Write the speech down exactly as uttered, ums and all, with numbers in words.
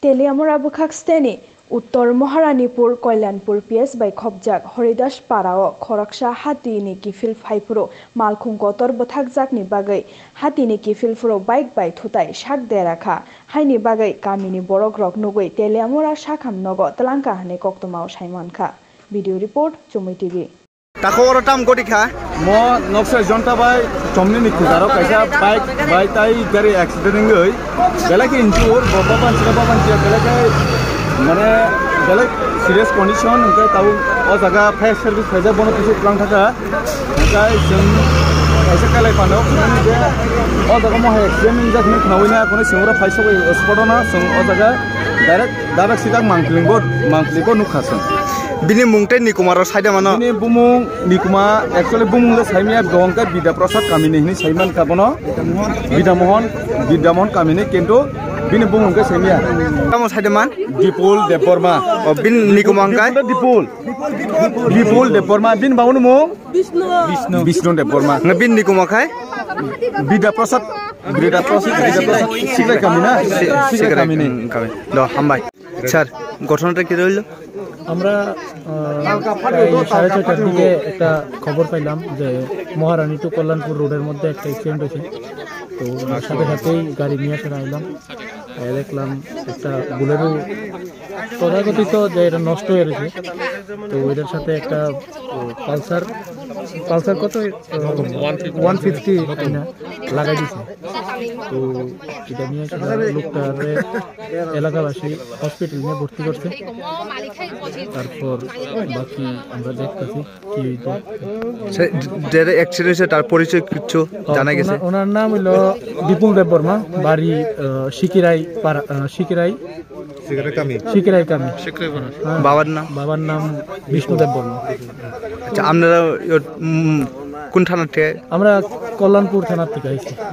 Teliamura bwkhak steni Uttor Maharanipur Kalyanpur P S bai khopjak Horidas Parao khoroksa hatini kiphil phaiphuru malkhung kotor bwthakjakni bagwi hatini kiphil phuru bike bai thutai sak dera kha. Haini bagwi kamini borokrok nugwi Teliamura sakham nogo twlangkha hwnwi koktwmao saimankha. Video report, Chumui T V. Tako oro tam goti kha. Mo noksa jonta bai chomni ni khudaro kaisa bike bai tai gari accident wngwi belai khe injure, bo baban chira baban chira belai khe mane belai serious condition, hwnkhe tabuk o jaga fire service khaijak, bono kisa twlang thaka. Hwnkhe chwng kaisa kailai phano hwnwi je o jaga mo hai accident wngjak hwnwi khnaui na, khwnwi chwng oro phai sogwi spot o no chwng o jaga direct direct sidak mangpili bo mangpili bo nukha chwng. Bini mung tei Nikuma rok saida mano. Bini bumung Nikuma, actually bumung le saimya, bo hwnkhe Bidya Prasad kamini hini saiman ka bono. Bidya Mohan, Bidya Mohan kamini, kintu bini bumung khe saimya. Tamo saida man? Dipul Debbarma. O, bini Nikuma hwnkhe? Dipul Debbarma. Bini banguni mung? Bishnu. Bishnu Debbarma. Nge bini Nikuma khai? Bidya Prasad, Bidya Prasad, Bidya Prasad, Sikrai kamina? Sikrai kamini. Kami. Do, hambai. Sir, ঘটনাটা কি রইল? আমরা, আহ, প্রায় সাড়ে ছয়টার দিকে একটা খবর পাইলাম যে মহারানী টু কল্যাণপুর রোডের মধ্যে একটা অ্যাক্সিডেন্ট হয়েছে। তো সাথে সাথেই গাড়ি নিয়ে আসলে আইলাম, আইয়া দেখলাম একটা বুলেরো, তথাকথিত যে এটা নষ্ট হয়ে রয়েছে, তো এটার সাথে একটা, ও, পালসার, পালসার কত? ওয়ান ফিফটি না, লাগাই দিছে। তো এটা নিয়ে আসলে লোকটারে এলাকাবাসী হসপিটাল নিয়ে ভর্তি করছে। তারপর বাকি আমরা দেখতেছি কি হইতো। সে, যারা অ্যাক্সিডেন্ট হয়েছে, তার পরিচয় কিচ্ছু জানা গেছে? ওনার, ওনার নাম হইলো বিপুল দেববর্মা, বাড়ি, আহ, সিকিরাই পাড়া, আহ, সিকিরাই, সিকিরাই কামি। সিকিরাই কামি। হ্যাঁ। বাবার নাম? বাবার নাম বিষ্ণু দেববর্মা। আচ্ছা, আপনারা ইয়ো, উম, কোন থানা থেকে? আমরা কল্যাণপুর থানা থেকে আইছি।